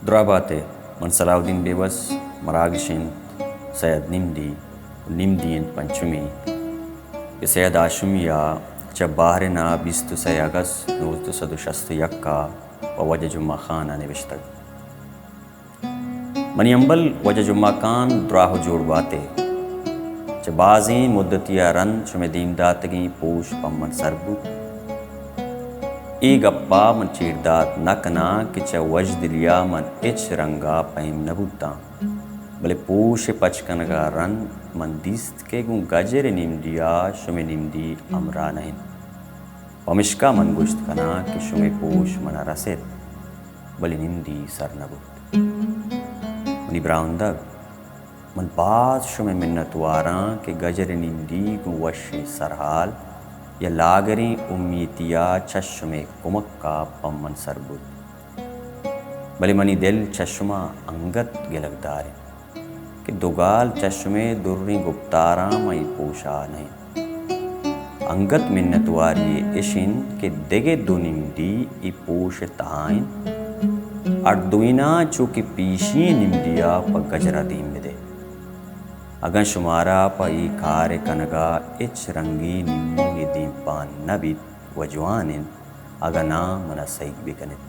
دراہ بات ئے، من صلاح الدین بیبس، مراگش انت سید نمدی، نمدی انت پنچمی، کہ سید ہاشمی ءَ چہ بحرین ءَ بیست ءُ سئے اگست نوزدہ سد ءُ شست ءُ یک ءَ پہ واجہ جمعہ خان ءَ نبشتگ۔ منی ہمبل واجہ جمعہ خان، دراہ ءُ جوڑ بات ئے۔ چہ بازیں مدتی ءَ رند شمئے دیم داتگیں پوش پہ من سر بوت۔ اے گپ ءَ من چیر دات نہ کناں کہ چہ وژدلی ءَ من ہچ رنگ ءَ پہم نہ بوتاں، بلے پوش ءِ پچ کنگ ءَ رند من دیست کہ گوں گجر ءِ نمدی ءَ شمئے نمدی ہمراہ نہ انت۔ پمشکا من گوشت کناں کہ شمئے پوش من ءَ رست، بلے نمدی سر نہ بوت۔ منی براہندگ، من باز شمئے منتواراں کہ گجر ءِ نمدی گوں وشیں سرحال یا لاگریں امیتی ءَ چہ شمئے کمک ءَ پہ من سر بوت۔ بلے منی دل چہ شما انگت گلگدار انت کہ دگال چہ شمئے دریں گپتاراں من اے پوش ءَ نہ انت۔ انگت منتواری اش انت کہ دگہ دو نمدی اے پوش ءِ تہا انت، ہر دوئیناں چو کہ پیشی ئیں نمدی ءَ پہ گجر ءَ دیم بدئے۔ اگاں شمارا پہ اے کار ءِ کنگ ءَ ہچ رنگیں نیمونے دیمپان نہ بیت و جوان انت، اگاں ناں من ءَ سہیگ بہ کن ات۔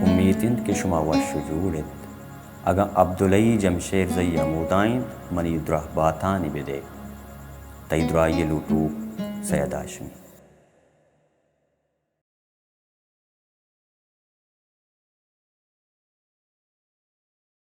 امیت انت کہ شما وش ءُ جوڑ ات۔ اگاں عبدالحئی جمشیرزئی ہمودا انت، منی دراہ باتانی بدئے۔ تئی دراہی ءِ لوٹوک، سید ہاشمی۔